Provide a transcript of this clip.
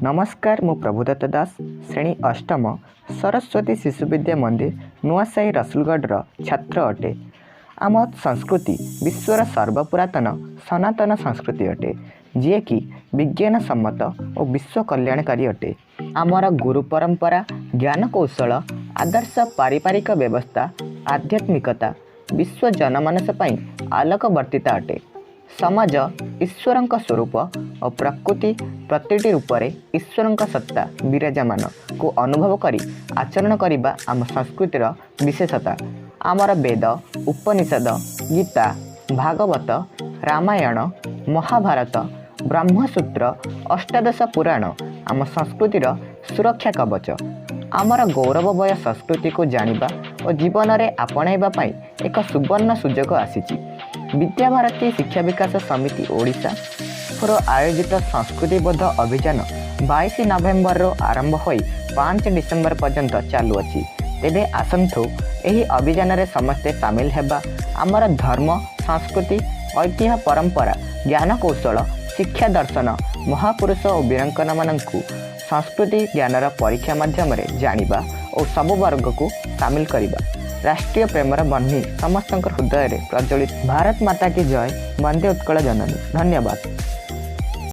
ନମସ୍କାର, ମୁଁ ପ୍ରଭୁଦତ୍ତ ଦାସ, ଶ୍ରେଣୀ ଅଷ୍ଟମ, ସରସ୍ୱତୀ ଶିଶୁ ବିଦ୍ୟା ମନ୍ଦିର, ନୂଆସାହି, ରସୁଲଗଡ଼ର ଛାତ୍ର ଅଟେ। ଆମ ସଂସ୍କୃତି ବିଶ୍ୱର ସର୍ବପୁରାତନ ସନାତନ ସଂସ୍କୃତି ଅଟେ, ଯିଏକି ବିଜ୍ଞାନ ସମ୍ମତ ଓ ବିଶ୍ୱ କଲ୍ୟାଣକାରୀ ଅଟେ। ଆମର ଗୁରୁ ପରମ୍ପରା, ଜ୍ଞାନକୌଶଳ, ଆଦର୍ଶ ପାରିବାରିକ ବ୍ୟବସ୍ଥା, ଆଧ୍ୟାତ୍ମିକତା ବିଶ୍ୱ ଜନମାନସ ପାଇଁ ଆଲୋକବର୍ତ୍ତିତା ଅଟେ। ସମାଜ ଈଶ୍ୱରଙ୍କ ସ୍ୱରୂପ ଓ ପ୍ରକୃତି ପ୍ରତିଟି ରୂପରେ ଈଶ୍ୱରଙ୍କ ସତ୍ତା ବିରାଜମାନକୁ ଅନୁଭବ କରି ଆଚରଣ କରିବା ଆମ ସଂସ୍କୃତିର ବିଶେଷତା। ଆମର ବେଦ, ଉପନିଷଦ, ଗୀତା, ଭାଗବତ, ରାମାୟଣ, ମହାଭାରତ, ବ୍ରହ୍ମସୂତ୍ର, ଅଷ୍ଟାଦଶ ପୁରାଣ ଆମ ସଂସ୍କୃତିର ସୁରକ୍ଷା କବଚ। ଆମର ଗୌରବମୟ ସଂସ୍କୃତିକୁ ଜାଣିବା ଓ ଜୀବନରେ ଆପଣାଇବା ପାଇଁ ଏକ ସୁବର୍ଣ୍ଣ ସୁଯୋଗ ଆସିଛି। ବିଦ୍ୟାଭାରତୀ ଶିକ୍ଷା ବିକାଶ ସମିତି ଓଡ଼ିଶା ର ଆୟୋଜିତ ସଂସ୍କୃତିବୋଧ ଅଭିଯାନ 22 ନଭେମ୍ବରରୁ ଆରମ୍ଭ ହୋଇ 5 ଡିସେମ୍ବର ପର୍ଯ୍ୟନ୍ତ ଚାଲୁଅଛି। ତେବେ ଆସନ୍ତୁ, ଏହି ଅଭିଯାନରେ ସମସ୍ତେ ସାମିଲ ହେବା। ଆମର ଧର୍ମ, ସଂସ୍କୃତି, ଐତିହ୍ୟ, ପରମ୍ପରା, ଜ୍ଞାନକୌଶଳ, ଶିକ୍ଷା ଦର୍ଶନ, ମହାପୁରୁଷ ଓ ବୀରାଙ୍ଗନାମାନଙ୍କୁ ସଂସ୍କୃତି ଜ୍ଞାନର ପରୀକ୍ଷା ମାଧ୍ୟମରେ ଜାଣିବା ଓ ସବୁ ବର୍ଗକୁ ସାମିଲ କରିବା। ରାଷ୍ଟ୍ରୀୟ ପ୍ରେମର ବହ୍ନି ସମସ୍ତଙ୍କ ହୃଦୟରେ ପ୍ରଜ୍ୱଳିତ। ଭାରତ ମାତା କି ଜୟ! ବନ୍ଦେ ଉତ୍କଳ ଜନନୀ! ଧନ୍ୟବାଦ।